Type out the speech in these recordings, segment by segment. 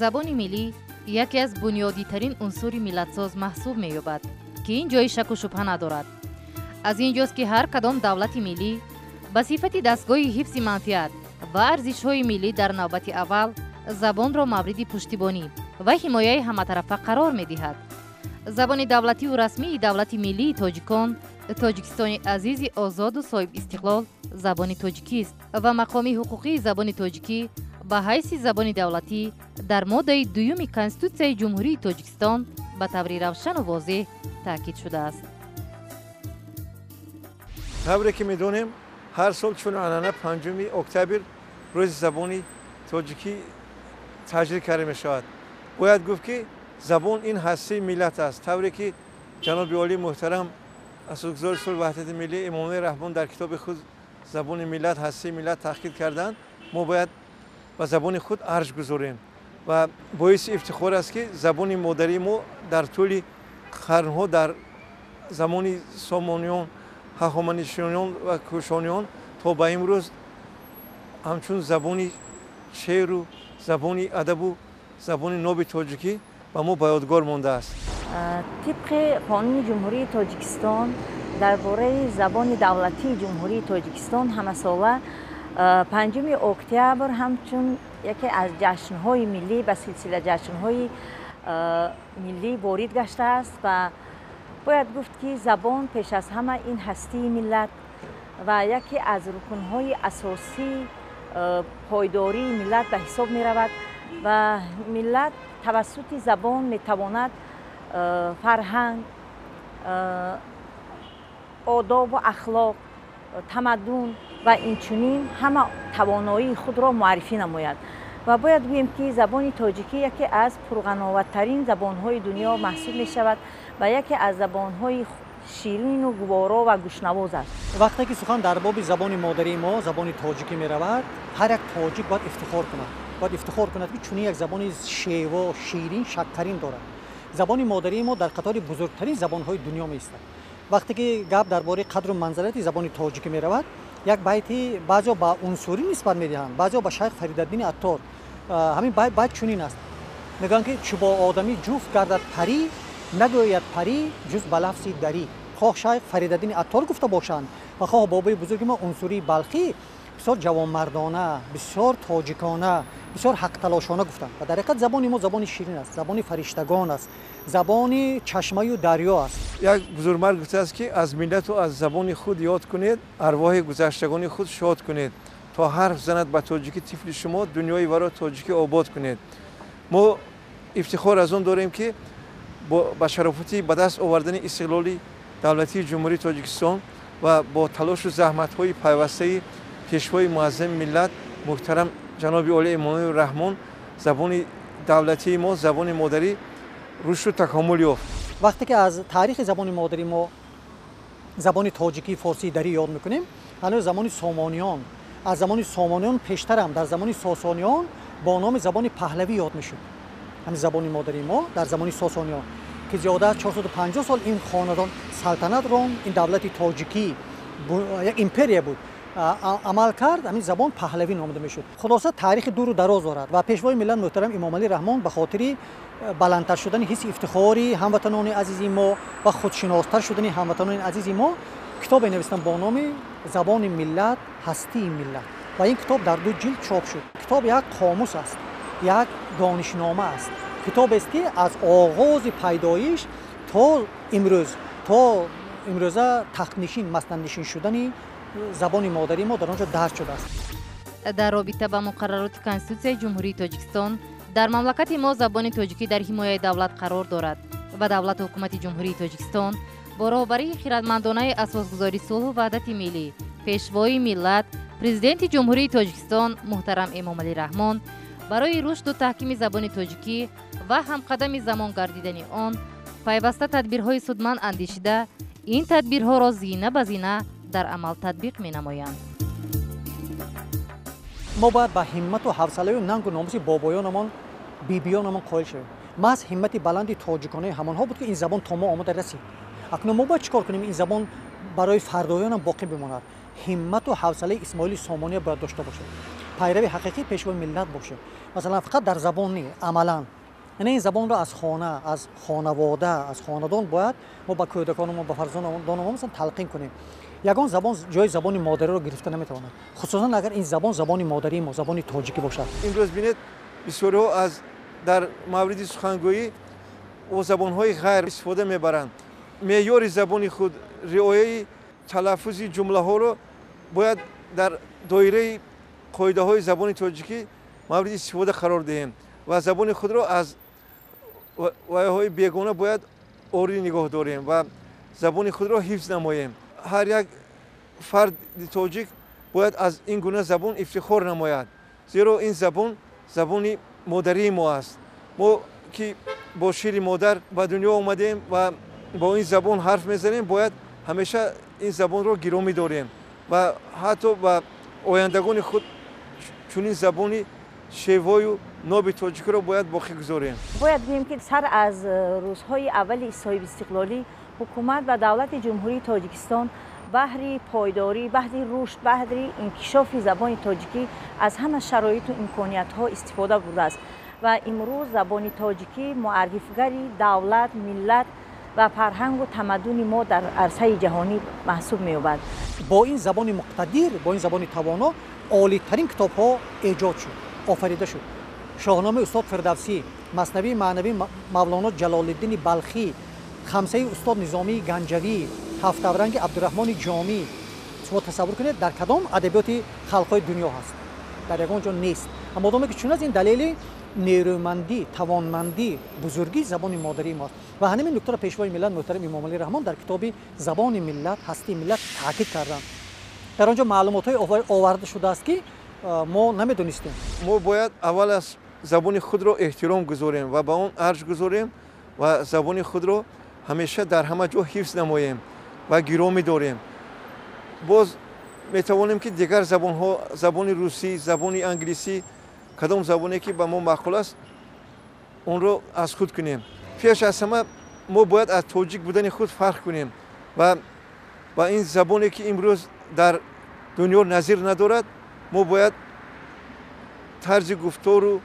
Забони миллӣ яке аз бунёдитарин унсури миллатсоз маҳсуб меёбад, ки ин ҷои шаку шубҳа надорад. Аз ин ҷост, ки ҳар кадом давлати миллӣ ба сифати дастгоҳи ҳифзи манфиат ва арзишҳои миллӣ дар навбати аввал забонро мавриди пуштибонӣ ва ҳимояи ҳаматарафа қарор медиҳад. Забони давлативу расмии давлати миллии тоҷикон, Тоҷикистони азизи озоду соҳибистиқлол, забони тоҷикист ва мақоми ҳуқуқии забони тоҷикӣ ба ҳайси забони давлатӣ дар моддаи дуюми Конститутсияи Ҷумҳурии Тоҷикистон ба таври равшану возеҳ таъкид шудааст. Тавре ки медонем, ҳар сол чун анъана 5 октябр рӯзи забони тоҷикӣ таҷлил карда мешавад. Бояд гуфт, ки забон ин ҳастаи миллат аст. Тавре ки ҷаноби олии муҳтарам, асосгузори сулҳу ваҳдати миллӣ Эмомалӣ Раҳмон дар китоби худ «Забони миллат, ҳастаи миллат» таъкид карданд, мо бояд ба забони худ арҷ гузорем ва боиси ифтихор аст, ки забони модарии мо дар тӯли қарнҳо, дар замони Сомониён, Ҳахоманишиён ва Кушониён то ба имрӯз ҳамчун забони шеъру забони адабу забони ноби тоҷикӣ ба мо ба ёдгор мондааст. Тибқи Қонуни Ҷумҳурии Тоҷикистон дар бораи забони давлатии Ҷумҳурии Тоҷикистон, ҳамасола 5 октябр ҳамчун яке аз ҷашнҳои миллӣ ба силсила ҷашнҳои миллӣ ворид гаштааст. Ва бояд гуфт, ки забон пеш аз ҳама ин ҳастии миллат ва яке аз рукнҳои асосии пойдории миллат ба ҳисоб меравад ва миллат тавассути забон метавонад фарҳанг, одобу ахлоқ, тамаддун ва инчунин ҳама тавоноии худро муаррифӣ намояд. Ва бояд гӯем, ки забони тоҷикӣ яке аз пурғановаттарин забонҳои дунё маҳсуб мешавад ва яке аз забонҳои ширину гуворо ва гӯшнавоз аст. Вақте ки сухан дар боби забони модарии мо, забони тоҷикӣ меравад, ҳар як тоҷик бояд ифтихор кунад, бояд ифтихор кунад, ки чунин як забони шево, ширин, шаккарин дорад. Забони модарии мо дар қатори бузургтарин забонҳои дунё меистад. Вақте ки гап дар бораи қадру манзалати забони тоҷикӣ меравад, як байти баъзеҳо ба Унсурӣ нисбат медиҳанд, баъзеҳо ба шайх Фаридаддини Аттор. Ҳамин байт чунин аст, мегӯянд, ки чу бо одамӣ ҷуфт гардад парӣ, нагӯяд парӣ ҷуз ба лафзи дарӣ. Хоҳ шайх Фаридаддини Аттор гуфта бошанд ва хоҳ бобои бузурги мо Унсурии Балхӣ, бисёр ҷавонмардона, бисёр тоҷикона, бисёр ҳақталошона гуфтанд. Ва дар ҳақиқат забони мо забони ширин аст, забони фариштагон аст, забони чашмаю дарё аст. Як бузургмард гуфтааст, ки аз миллату аз забони худ ёд кунед, арвоҳи гузаштагони худ шод кунед, то ҳарф занад ба тоҷикӣ тифли шумо, дунёи варо тоҷикӣ обод кунед. Мо ифтихор аз он дорем, ки ба шарофати ба даст овардани истиқлоли давлатии Ҷумҳурии Тоҷикистон ва бо талошу заҳматҳои пайвастаи пешвои муаззами миллат муҳтарам ҷаноби олӣ Эмомалӣ Раҳмон забони давлатии мо, забони модарӣ рушду такомул ёфт. Вақте ки аз таърихи забони модари мо, забони тоҷикӣ, форсии дарӣ ёд мекунем, ҳанӯз замони Сомониён, аз замони Сомониён пештарам, дар замони Сосониён бо номи забони паҳлавӣ ёд мешуд. Ҳамин забони модари мо дар замони Сосониён, ки зиёда аз 450 сол ин хонадон салтанат ронд, ин давлати тоҷикӣ як империя буд, амал кард, ҳамин забон паҳлавӣ номида мешуд. Хулоса, таърихи дуру дароз дорад ва пешвои миллат муҳтарам Эмомалӣ Раҳмон ба хотири баландтар шудани ҳисси ифтихори ҳамватанони азизи мо ва худшиностар шудани ҳамватанони азизи мо китобе навистанд бо номи «Забони миллат, ҳастии миллат» ва ин китоб дар ду ҷилд чоп шуд. Китоб як қомус аст, як донишнома аст, китобест, ки аз оғози пайдоиш то имрӯз, то имрӯза тахтнишин, маснаднишин шудани забони модарии мо дар он ҷо дарҷ шудааст. Дар робита ба муқаррароти Конститутсияи Ҷумҳурии Тоҷикистон дар мамлакати мо забони тоҷикӣ дар ҳимояи давлат қарор дорад ва давлату ҳукумати Ҷумҳурии Тоҷикистон бо роҳбарии хиратмандонаи асосгузори сулҳу ваҳдати миллӣ, пешвои миллат, Президенти Ҷумҳурии Тоҷикистон муҳтарам Эмомалӣ Раҳмон барои рушду таҳкими забони тоҷикӣ ва ҳамқадами замон гардидани он пайваста тадбирҳои судманд андешида, ин тадбирҳоро зина ба зина дар амал татбиқ менамоянд. Мо бояд ба ҳиммату ҳавсалаю нангу номуси бобоёнамон, бибиёнамон қоил шавем. Маҳз ҳиммати баланди тоҷиконаи ҳамонҳо буд, ки ин забон то мо омода расид. Акнун мо бояд чӣ кор кунем, ин забон барои фардоёнам боқӣ бимонад? Ҳиммату ҳавсалаи Исмоили Сомония бояд дошта бошем. Пайрави ҳақиқии пешвои миллат бошем. Масалан, фақат дар забон не, амалан. Яъне ин забонро аз хона, аз хонавода, аз хонадон бояд мо ба кӯдаконамон, ба фарзандонамон масалан талқин кунем. Ягон забон ҷои забони модариро гирифта наметавонад, хусусан агар ин забон забони модарии мо, забони тоҷикӣ бошад. Имрӯз бинед, бисёриҳо аз дар мавриди сухангӯӣ бо забонҳои ғайр истифода мебаранд. Меъёри забони худ, риояи талаффузи ҷумлаҳоро бояд дар доираи қоидаҳои забони тоҷикӣ мавриди истифода қарор диҳем ва забони худро аз ваёҳои бегона бояд орӣ нигоҳ дорем ва забони худро ҳифз намоем. Ҳар як фарди тоҷик бояд аз ин гуна забон ифтихор намояд, зеро ин забон забони модарии мо аст. Мо ки бо шири модар ба дунё омадем ва бо ин забон ҳарф мезанем, бояд ҳамеша ин забонро гиромӣ дорем ва ҳатто ба ояндагони худ чунин забони шевою ноби тоҷикиро бояд боқӣ гузорем. Бояд гӯем, ки сар аз рӯзҳои аввали соҳибистиқлолӣ ҳукумат ва давлати Ҷумҳурии Тоҷикистон баҳри пойдорӣ, баҳри рушд, баҳри инкишофи забони тоҷикӣ аз ҳама шароиту имкониятҳо истифода бурдааст ва имрӯз забони тоҷикӣ муаррифгари давлат, миллат ва фарҳангу тамаддуни мо дар арсаи ҷаҳонӣ маҳсуб меёбад. Бо ин забони муқтадир, бо ин забони тавоно олитарин китобҳо эҷод шуд, офарида шуд. Шоҳномаи устод Фирдавсӣ, Маснавии маънавии Мавлоно Ҷалолиддини Балхӣ, Хамсаи устод Низомии Ганҷавӣ, Ҳафтавранги Абдураҳмони Ҷомӣ. Шумо тасаввур кунед, дар кадом адабиёти халқҳои дунё ҳаст? Дар ягон ҷо нест. Аммо одаме ки чун аз ин далели нерӯмандӣ, тавонмандӣ, бузургии забони модарии мост. Ва ҳамин нуктаро пешвои миллат муҳтарам Эмомалӣ Раҳмон дар китоби «Забони миллат, ҳастии миллат» таъкид карданд. Дар он ҷо маълумотҳое оварда шудааст, ки мо намедонистем. Мо бояд аввал аз забони худро эҳтиром гузорем ва ба он арҷ гузорем ва забони худро ҳамеша дар ҳама ҷо ҳифз намоем ва гиромӣ дорем. Боз метавонем, ки дигар забонҳо, забони русӣ, забони англисӣ, кадом забоне ки ба мо маъқул аст, онро аз худ кунем. Пеш аз ҳама мо бояд аз тоҷик будани худ фарқ кунем ва ба ин забоне ки имрӯз дар дунё назир надорад, мо бояд тарзи гуфтору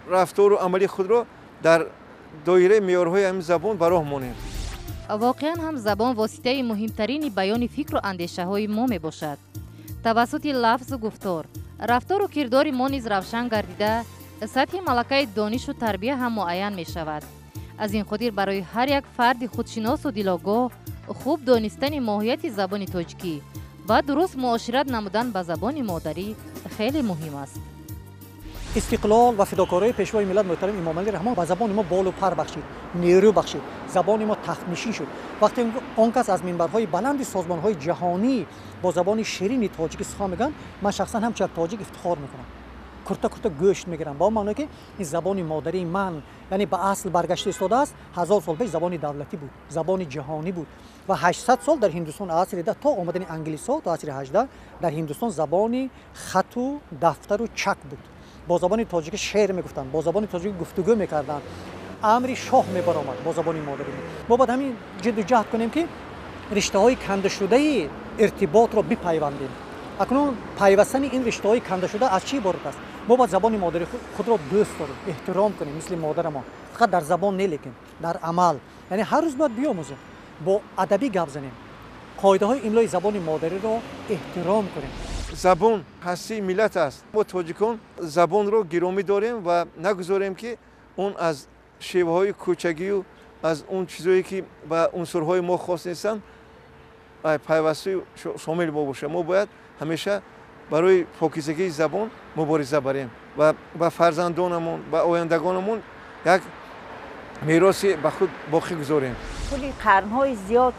рафтору амали худро дар доираи меъёрҳои ҳамин забон ба роҳ монем. Воқеан ҳам забон воситаи муҳимтарини баёни фикру андешаҳои мо мебошад. Тавассути лафзу гуфтор, рафтору кирдори мо низ равшан гардида, сатҳи малакаи донишу тарбия ҳам муайян мешавад. Аз ин хотир барои ҳар як фарди худшиносу дилогоҳ хуб донистани моҳияти забони тоҷикӣ ва дуруст муошират намудан ба забони модарӣ хеле муҳим аст. Истиқлол ва фидокории пешвои миллат муҳтарам Эмомалӣ Раҳмон ба забони мо болу пар бахшид, нерӯ бахшид, забони мо тахтнишин шуд. Вақте он кас аз минбарҳои баланди созмонҳои ҷаҳонӣ бо забони ширини тоҷикӣ сухан мегӯянд, ман шахсан ҳамчун як тоҷик ифтихор мекунам, курта курта гӯшт мегирам, ба он маъное ки ин забони модарии ман, яъне ба асл баргашта истодааст. 1000 сол пеш забони давлатӣ буд, забони ҷаҳонӣ буд ва 800 сол дар Ҳиндустон, асри 10 то омадани англисҳо, то асри 18 дар Ҳиндустон забони хату дафтару чак буд. Бо забони тоҷикӣ шеър мегуфтанд, бо забони тоҷикӣ гуфтугӯ мекарданд, амри шоҳ мебаромад бо забони модарӣ. Мо бояд ҳамин ҷидду ҷаҳд кунем, ки риштаҳои кандашудаи иртиботро бипайвандем. Акнун пайвастани ин риштаҳои кандашуда аз чӣ иборат аст? Мо бояд забони модари худро дӯст дорем, эҳтиром кунем, мисли модарамон, фақат дар забон не, лекин дар амал. Яъне ҳар рӯз бояд биёмӯзем, бо адабӣ гап занем, қоидаҳои имлои забони модариро эҳтиром кунем. Забон ҳастии миллат аст. Мо тоҷикон забонро гиромӣ дорем ва нагузорем, ки он аз шеваҳои кӯчагию аз он чизое ки ба унсурҳои мо хос нестанд, пайвастаи шомили мо бошад. Мо бояд ҳамеша барои покизагии забон мубориза барем ва ба фарзандонамон, ба ояндагонамон як мероси ба худ боқӣ гузорем. Тӯли қарнҳои зиёд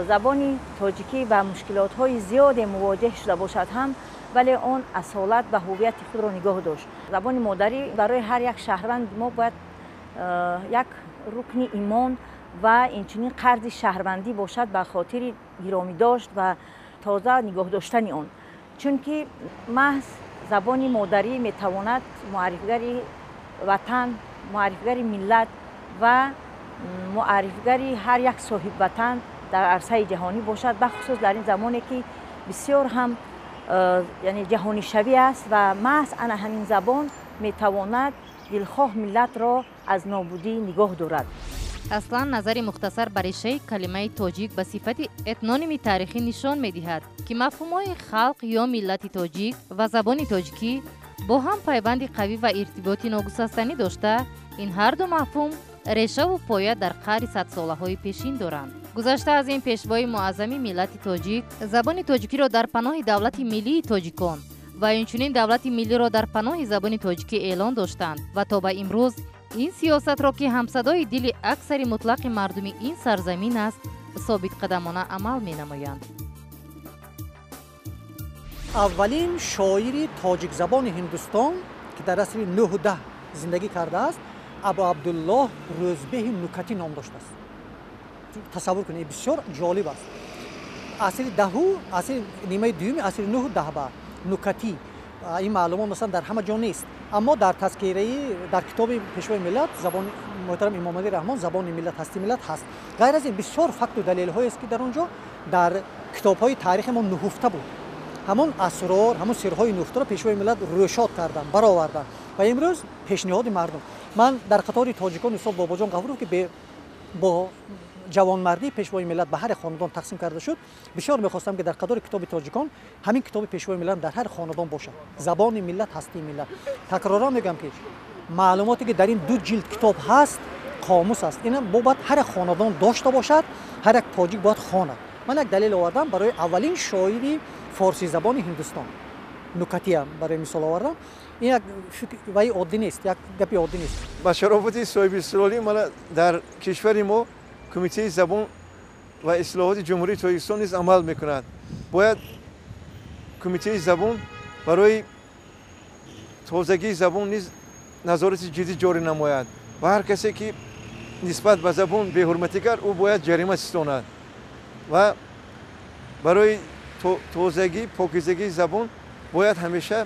забони тоҷикӣ ба мушкилотҳои зиёде мувоҷеҳ шуда бошад ҳам, вале он асолат ва ҳуввияти худро нигоҳ дошт. Забони модарӣ барои ҳар як шаҳрванд мо бояд як рукни имон ва инчунин қарзи шаҳрвандӣ бошад ба хотири гиромӣ дошт ва тоза нигоҳ доштани он, чунки маҳз забони модарӣ метавонад муаррифгари ватан, муаррифгари миллат ва муаррифгари ҳар як соҳибватан дар арсаи ҷаҳонӣ бошад, бахусус дар ин замоне ки бисёр ҳам Яъне ҷаҳонишавӣ аст ва маҳз ана ҳамин забон метавонад дилхоҳ миллатро аз нобудӣ нигоҳ дорад. Аслан назари мухтасар ба решаи калимаи тоҷик ба сифати этноними таърихӣ нишон медиҳад, ки мафҳумҳои халқ ё миллати тоҷик ва забони тоҷикӣ бо ҳам пайванди қавӣ ва иртиботи ногусастанӣ дошта, ин ҳарду мафҳум решаву поя дар қаъри садсолаҳои пешин доранд. Гузашта аз ин, пешвои муаззами миллати тоҷик забони тоҷикиро дар паноҳи давлати миллии тоҷикон ва инчунин давлати миллиро дар паноҳи забони тоҷикӣ эълон доштанд ва то ба имрӯз ин сиёсатро, ки ҳамсадои дили аксари мутлақи мардуми ин сарзамин аст, собитқадамона амал менамоянд. Аввалин шоири тоҷикзабони Ҳиндустон, ки дар асри 9-10 зиндагӣ кардааст, Абу Абдуллоҳ Рӯзбеҳи Нукатӣ ном доштааст. Тасаввур кунед, бисёр ҷолиб аст. Асри даҳу, асри нимаи дуюми асри 9-10 ба Нукатӣ. Ин маълумот масалан дар ҳама ҷо нест, аммо дар тазкираи, дар китоби пешвои миллат, забони муҳтарам Имомалӣ Раҳмон, «Забони миллат, ҳасти миллат» ҳаст. Ғайр аз ин, бисёр факту далелҳоест, ки дар он ҷо дар китобҳои таърихи мо нуҳуфта буд. Ҳамон асрор, ҳамон сирҳои нуҳуфтаро пешвои миллат рӯшод карданд, бароварданд ва имрӯз пешниҳоди мардум. Ман дар қатори тоҷикон устод Бобоҷон Ғафуров, ки бо ҷавонмардии пешвои миллат ба ҳар хонадон тақсим карда шуд, бисёр мехостам, ки дар қатори китоби тоҷикон ҳамин китоби пешвои миллат дар ҳар хонадон бошад. «Забони миллат, ҳастии миллат». Такроран мегӯям, ки маълумоте, ки дар ин ду ҷилд китоб ҳаст, қомус аст. Ина бояд ҳар як хонадон дошта бошад, ҳар як тоҷик бояд хонад. Ман як далел овардам барои аввалин шоири форсизабони Ҳиндустон, Нукатия, барои мисол овардам. Ин як ваи оддӣ нест, як гапи оддӣ нест. Ба шарофати соҳибистиқлолӣ мана дар кишвари мо Кумитаи забон ва ислоҳоти Ҷумҳурии Тоҷикистон низ амал мекунад. Бояд Кумитаи забон барои тозагии забон низ назорати ҷиддӣ ҷорӣ намояд ва ҳар касе, ки нисбат ба забон беҳурматӣ кард, ӯ бояд ҷарима ситонад. Ва барои тозагӣ, покизагии забон бояд ҳамеша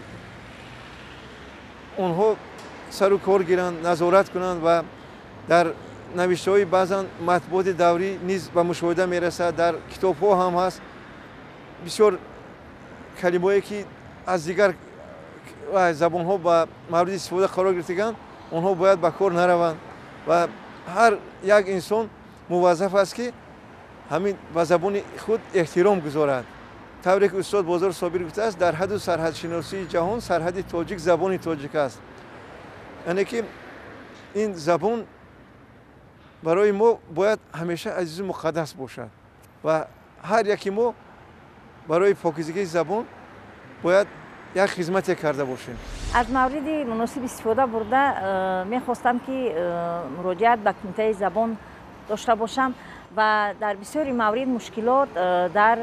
онҳо сару кор гиранд, назорат кунанд. Ва дар навиштаҳои баъзан матбуоти даврӣ низ ба мушоҳида мерасад, дар китобҳо ҳам ҳаст, бисёр калимаое, ки аз дигар забонҳо ба мавриди истифода қарор гирифтаганд, онҳо бояд ба кор нараванд. Ва ҳар як инсон муваззаф аст, ки ҳамин ба забони худ эҳтиром гузорад. Тавре ки устод Бозор Собир гуфтааст, дар ҳаду сарҳадшиносии ҷаҳон сарҳади тоҷик забони тоҷик аст. Яъне ки ин забон барои мо бояд ҳамеша азизу муқаддас бошад ва ҳар яки мо барои покизагии забон бояд як хизмате карда бошем. Аз мавриди муносиб истифода бурда мехостам, ки муроҷиат ба Кумитаи забон дошта бошам ва дар бисёри маврид мушкилот дар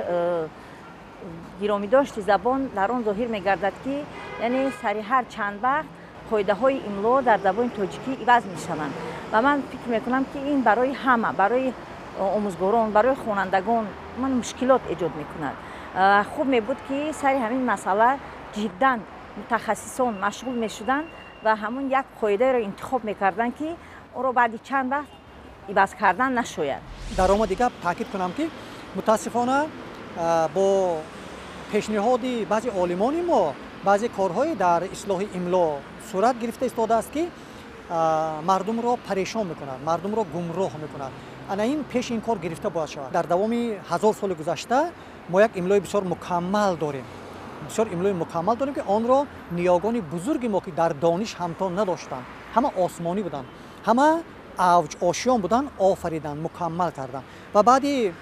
гиромидошти забон дар он зоҳир мегардад, ки яъне сари ҳар чанд вақт қоидаҳои имло дар забони тоҷикӣ иваз мешаванд. Ва ман фикр мекунам, ки ин барои ҳама, барои омӯзгорон, барои хонандагон ман мушкилот эҷод мекунад. Хуб мебуд, ки сари ҳамин масъала ҷиддан мутахассисон машғул мешуданд ва ҳамон як қоидаеро интихоб мекарданд, ки онро баъди чанд вақт иваз кардан нашояд. Дар омади гап таъкид кунам, ки мутаассифона бо пешниҳоди баъзе олимони мо баъзе корҳое дар ислоҳи имло сурат гирифта истодааст, ки мардумро парешон мекунад, мардумро гумроҳ мекунад. Ана ин пеши ин кор гирифта бояд шавад. Дар давоми 1000 соли гузашта мо як имлои бисёр мукаммал дорем, бисёр имлои мукаммал дорем, ки онро ниёгони бузурги мо, ки дар дониш ҳамто надоштанд, ҳама осмонӣ буданд, ҳама авҷ ошиён буданд, офариданд, мукаммал карданд. Ва баъди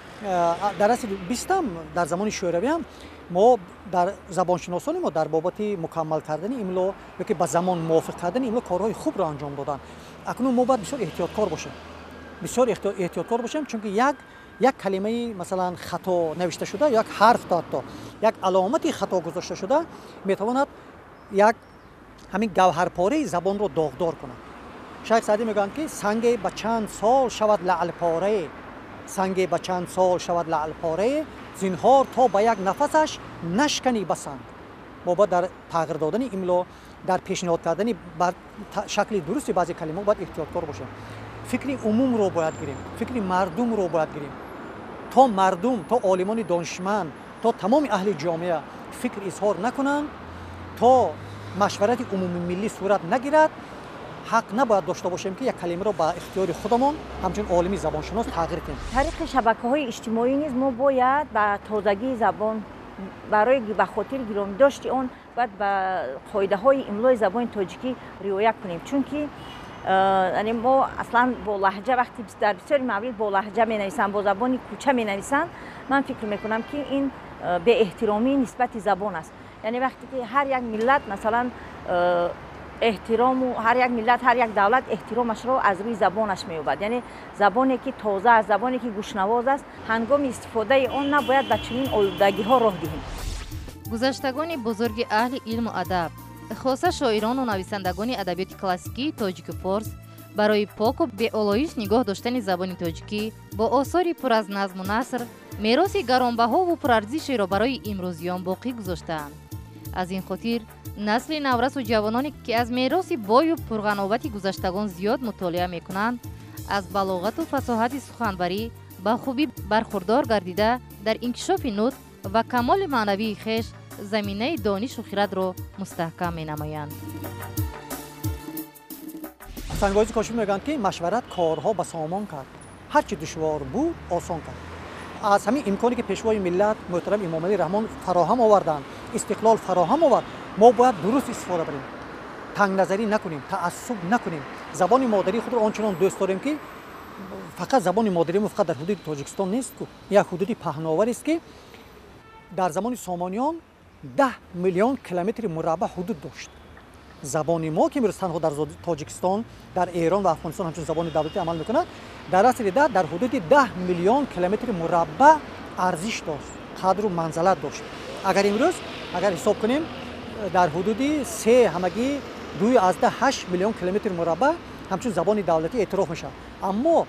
дар асри бистам, дар замони шӯравиам, мо дар забоншиносони мо дар бобати мукаммал кардани имло ё ки ба замон мувофиқ кардани имло корҳои хубро анҷом доданд. Акнун мо бояд бисёр эҳтиёткор бошем, бисёр эҳтиёткор бошем, чунки як калимаи масалан хато навишта шуда, як ҳарф, ҳатто як аломати хато гузошта шуда метавонад як ҳамин гавҳарпораи забонро доғдор кунад. Шайх Саъдӣ мегӯянд, ки санге ба чанд сол шавад лаълпорае, санге ба чанд сол шавад лаълпорае, зинҳор то ба як нафасаш нашканӣ ба санг. Мо бояд дар тағйир додани имло, дар пешниҳод кардани шакли дурусти баъзе калимаҳо бояд эҳтиёткор бошем. Фикри умумро бояд гирем, фикри мардумро бояд гирем. То мардум, то олимони донишманд, то тамоми аҳли ҷомеа, фикр изҳор накунанд, то машварати умумимиллӣ сурат нагирад, ҳақ набояд дошта бошем, ки як калимаро ба ихтиёри худамон ҳамчун олими забоншинос тағйир кунем. Тариқи шабакаҳои иҷтимоӣ низ мо бояд ба тозагии забон, барои ба хотири гиромидошти он бояд ба қоидаҳои имлои забони тоҷикӣ риоя кунем, чунки яъне мо аслан бо лаҳҷа, вақти дар бисёри маврид бо лаҳҷа менависанд, бо забони кӯча менависанд, ман фикр мекунам, ки ин беэҳтиромӣ нисбати забон аст. Яъне вақте ки ҳар як миллат, масалан, эҳтирому ҳар як миллат, ҳар як давлат эҳтиромашро аз рӯи забонаш меёбад. Яъне забоне ки тоза аст, забоне ки гӯшнавоз аст, ҳангоми истифодаи он набояд ба чунин олудагиҳо роҳ диҳем. Гузаштагони бузурги аҳли илму адаб, хоса шоирону нависандагони адабиёти классикии тоҷику форс, барои поку беолоиш нигоҳ доштани забони тоҷикӣ бо осори пур аз назму наср мероси гаронбаҳову пурарзишеро барои имрӯзиён боқӣ гузоштаанд. Аз ин хотир насли наврасу ҷавононе, ки аз мероси бою пурғановати гузаштагон зиёд мутолиа мекунанд, аз балоғату фасоҳати суханварӣ ба хубӣ бархурдор гардида, дар инкишофи нутқ ва камоли маънавии хеш заминаи донишу хирадро мустаҳкам менамоянд. Сангози Кошиф мегӯянд, ки машварат корҳо ба сомон кард, ҳар чи душвор буд, осон кард. Аз ҳамин имконе, ки Пешвои миллат муҳтарам Эмомалӣ Раҳмон фароҳам оварданд, истиқлол фароҳам овард, мо бояд дуруст истифода барем, тангназарӣ накунем, таассуб накунем. Забони модарии худро он чунон дӯст дорем, ки фақат забони модарии мо фақат дар ҳудуди Тоҷикистон нест ку, як ҳудуди паҳноварест, ки дар замони Сомониён 10 миллион километри мураббаъ ҳудуд дошт. Забони мо, ки имрӯз танҳо дар Тоҷикистон, дар Эрон ва Афғонистон ҳамчун забони давлатӣ амал мекунад, дар асри даҳ дар ҳудуди 10 миллион километри мураббаъ арзиш дошт, қадру манзалат дошт. Агар имрӯз агар ҳисоб кунем, дар ҳудуди се, ҳамагӣ 2,8 миллион километри мураббаъ ҳамчун забони давлатӣ эътироф мешавад. Аммо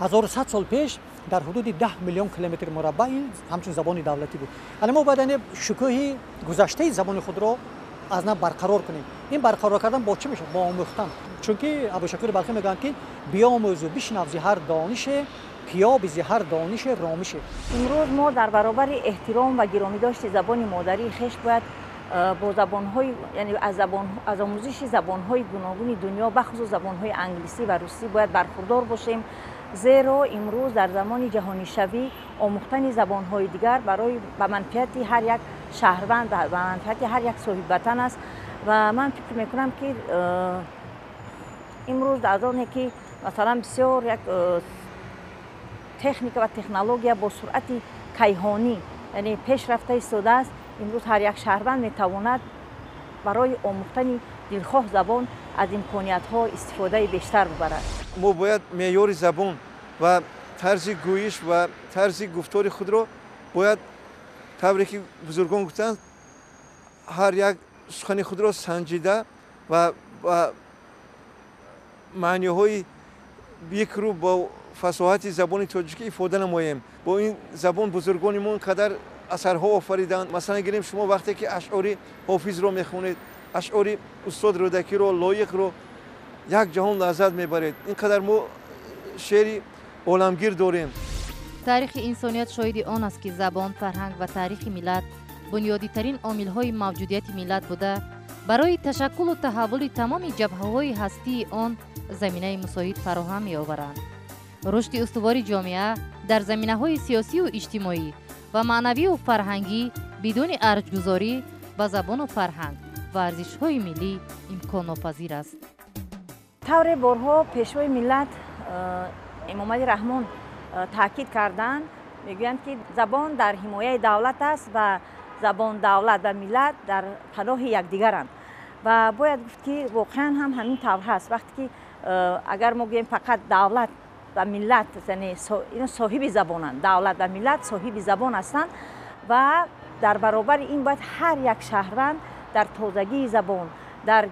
1100 сол пеш дар ҳудуди 10 миллион километри мураббаъ ин ҳамчун забони давлатӣ буд. Ана мо бояд, яъне, шукӯҳи гузаштаи забони худро аз нав барқарор кунем. Ин барқарор кардан бо чӣ мешавад? Бо омӯхтан. Чунки Абушакури Балхӣ мегӯянд, ки биомӯзу бишнав зи ҳар донише, ки ёби зи ҳар донише ромише. Имрӯз мо дар баробари эҳтиром ва гиромидошти забони модарии хеш бояд бо забонҳои, яъне аз забон, аз омӯзиши забонҳои гуногуни дунё, бахусус забонҳои англисӣ ва русӣ бояд бархурдор бошем, зеро имрӯз дар замони ҷаҳонишавӣ омӯхтани забонҳои дигар барои ба манфиати ҳар як шаҳрванд, ба манфиати ҳар як соҳибватан аст. Ва ман фикр мекунам, ки имрӯз аз оне ки, масалан, бисёр як техника ва технология бо суръати кайҳонӣ, яъне, пеш рафта истодааст, имрӯз ҳар як шаҳрванд метавонад барои омӯхтани дилхоҳ забон аз имкониятҳо истифодаи бештар бубарад. Мо бояд меъёри забон ва тарзи гӯиш ва тарзи гуфтори худро бояд, тавре ки бузургон гуфтанд, ҳар як сухани худро санҷида ва ба маъниҳои бикру бо фасоҳати забони тоҷикӣ ифода намоем. Бо ин забон бузургони мо ин қадар асарҳо офариданд. Масалан гирем, шумо вақте ки ашъори Ҳофизро мехонед, ашъори устод Рӯдакиро, Лоиқро, як ҷаҳон лаззат мебаред. Ин қадар мо шеъри оламгир дорем. Таърихи инсоният шоҳиди он аст, ки забон, фарҳанг ва таърихи миллат бунёдитарин омилҳои мавҷудияти миллат буда, барои ташаккулу таҳаввули тамоми ҷабҳаҳои ҳастии он заминаи мусоид фароҳам меоваранд. Рушди устувори ҷомеа дар заминаҳои сиёсию иҷтимоӣ ва маънавию фарҳангӣ бидуни арҷгузорӣ ба забону фарҳанг ва арзишҳои миллӣ имконнопазир аст. Тавре борҳо Пешвои миллат Эмомалӣ Раҳмон таъкид карданд, мегӯянд, ки забон дар ҳимояи давлат аст ва забон, давлат ва миллат дар паноҳи якдигаранд. Ва бояд гуфт, ки воқеан ҳам ҳамин тавр ҳаст. Вақте ки агар мо гӯем, фақат давлат ва миллат, яъне ино соҳиби забонанд, давлат ва миллат соҳиби забон ҳастанд ва дар баробари ин бояд ҳар як шаҳрванд дар тозагии забон, дар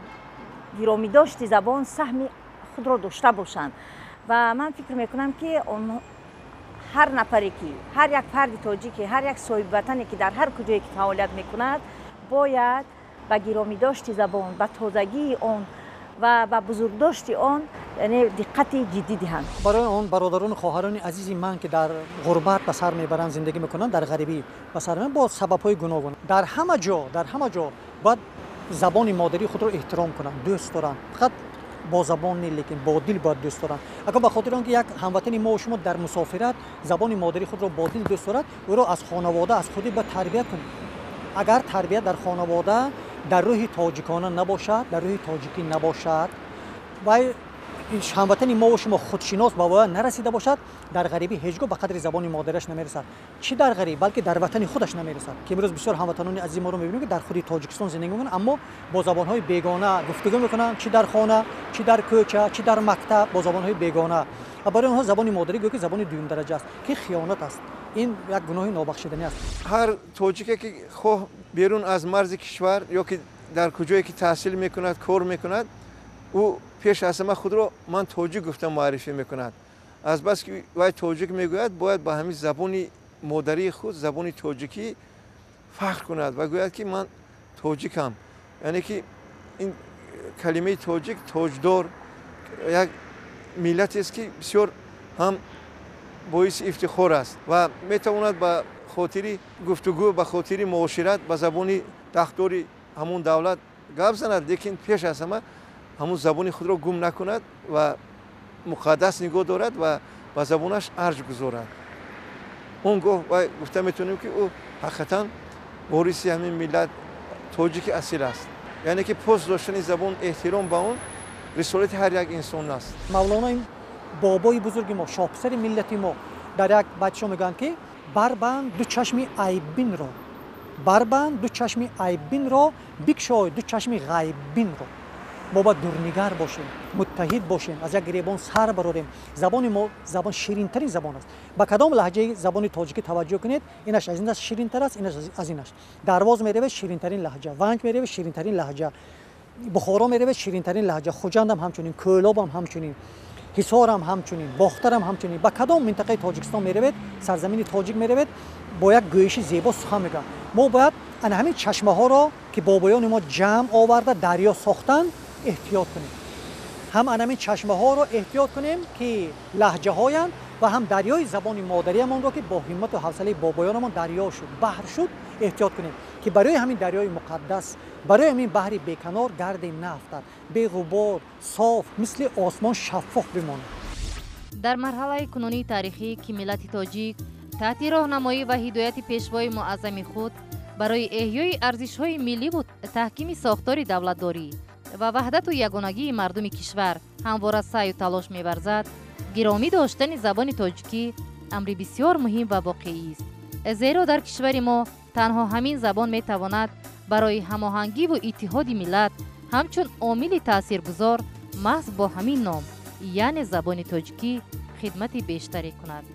гиромидошти забон саҳми худро дошта бошанд. Ва ман фикр мекунам, ки ҳар нафаре ки, ҳар як фарди тоҷике, ҳар як соҳибватане ки дар ҳар куҷое ки фаъолият мекунад, бояд ба гиромидошти забон, ба тозагии он ва ба бузургдошти он Яъне диққати ҷиддӣ диҳанд. Барои он бародарону хоҳарони азизи ман, ки дар ғурбат ба сар мебаранд, зиндагӣ мекунанд, дар ғарибӣ ба сар мебаранд бо сабабҳои гуногун, дар ҳама ҷо бояд забони модарии худро эҳтиром кунанд, дӯст доранд. Фақат бо забон не, лекин бо дил бояд дӯст доранд. Агар ба хотири он ки як ҳамватани мо шумо дар мусофират забони модарии худро бо дил дӯст дорад, ӯро аз хонавода, аз худӣ бояд тарбият кунем. Агар тарбият дар хонавода дар рӯҳи тоҷикона набошад, дар рӯҳи тоҷикӣ набошад, вай ҳамватани мо шумо худшинос ба воя нарасида бошад, дар ғарибӣ ҳеҷ гоҳ ба қадри забони модариаш намерасад. Чӣ дар ғариб, балки дар ватани худаш намерасад, ки имрӯз бисёр ҳамватанони азизи моро мебинем, ки дар худи Тоҷикистон зиндагӣ мекунанд, аммо бо забонҳои бегона гуфтугӯ мекунанд, чӣ дар хона, чӣ дар кӯча, чӣ дар мактаб, бо забонҳои бегона. Ва барои онҳо забони модарӣ гӯё ки забони дуюмдараҷа аст, ки хиёнат аст. Ин як гуноҳи нобахшиданӣ аст. Ҳар тоҷике, ки хоҳ берун аз марзи кишвар ё ки дар куҷое ки таҳсил мекунад, кор мекунад, ӯ пеш аз ҳама худро «ман тоҷик» гуфта муаррифӣ мекунад. Азбаски вай тоҷик мегӯяд, бояд ба ҳамин забони модарии худ, забони тоҷикӣ, фахр кунад ва гӯяд, ки ман тоҷикам. Яъне ки ин калимаи тоҷик, тоҷдор, як миллатест, ки бисёр ҳам боиси ифтихор аст ва метавонад ба хотири гуфтугӯ, ба хотири муошират ба забони дахлдори ҳамон давлат гап занад, лекин пеш аз ҳама ҳамун забони худро гум накунад ва муқаддас нигоҳ дорад ва ба забонаш арҷ гузорад. Он гоҳ вай гуфта метавонем, ки ӯ ҳақиқатан вориси ҳамин миллат, тоҷики асил аст. Яъне ки пос доштани забон, эҳтиром ба он рисолати ҳар як инсон аст. Мавлоно, бобои бузурги мо, шоҳписари миллати мо, дар як байтшо мегӯянд, ки барбанд ду чашми айббинро, барбанд ду чашми айббинро, бикшой ду чашми ғайббинро. Мо бояд дурнигар бошем, муттаҳид бошем, аз як гиребон сар барорем. Забони мо забон ширинтарин забон аст. Ба кадом лаҳҷаи забони тоҷикӣ таваҷҷӯҳ кунед, инаш аз инаш ширинтар аст, инаш аз инаш. Дарвоз меравед, ширинтарин лаҳҷа, Ванҷ меравед, ширинтарин лаҳҷа, Бухоро меравед, ширинтарин лаҳҷа, Хуҷандам ҳамчунин, Кӯлобам ҳамчунин, Ҳисорам ҳамчунин, Бохтарам ҳамчунин. Ба кадом минтақаи Тоҷикистон меравед, сарзамини тоҷик меравед, бо як гӯиши зебо сухан мегӯянд. Мо бояд ана ҳамин чашмаҳоро, ки бобоёни мо ҷамъ оварда дарё сохтанд, эҳтиёт кунем. Ҳам ана ҳамин чашмаҳоро эҳтиёт кунем, ки лаҳҷаҳоянд, ва ҳам дарёи забони модариамонро, ки бо ҳиммату ҳавсалаи бобоёнамон дарё шуд, баҳр шуд, эҳтиёт кунем, ки барои ҳамин дарёи муқаддас, барои ҳамин баҳри беканор гарде наафтад, беғубор, соф, мисли осмон шаффоф бимонад. Дар марҳалаи кунунии таърихӣ, ки миллати тоҷик таҳти роҳнамоӣ ва ҳидояти пешвои муаззами худ барои эҳёи арзишҳои милливу таҳкими сохтори давлатдорӣ ва ваҳдату ягонагии мардуми кишвар ҳамвора саъю талош меварзад, гиромӣ доштани забони тоҷикӣ амри бисёр муҳим ва воқеист. Зеро дар кишвари мо танҳо ҳамин забон метавонад барои ҳамоҳангиву иттиҳоди миллат ҳамчун омили таъсиргузор, маҳз бо ҳамин ном, яъне забони тоҷикӣ, хидмати бештаре кунад.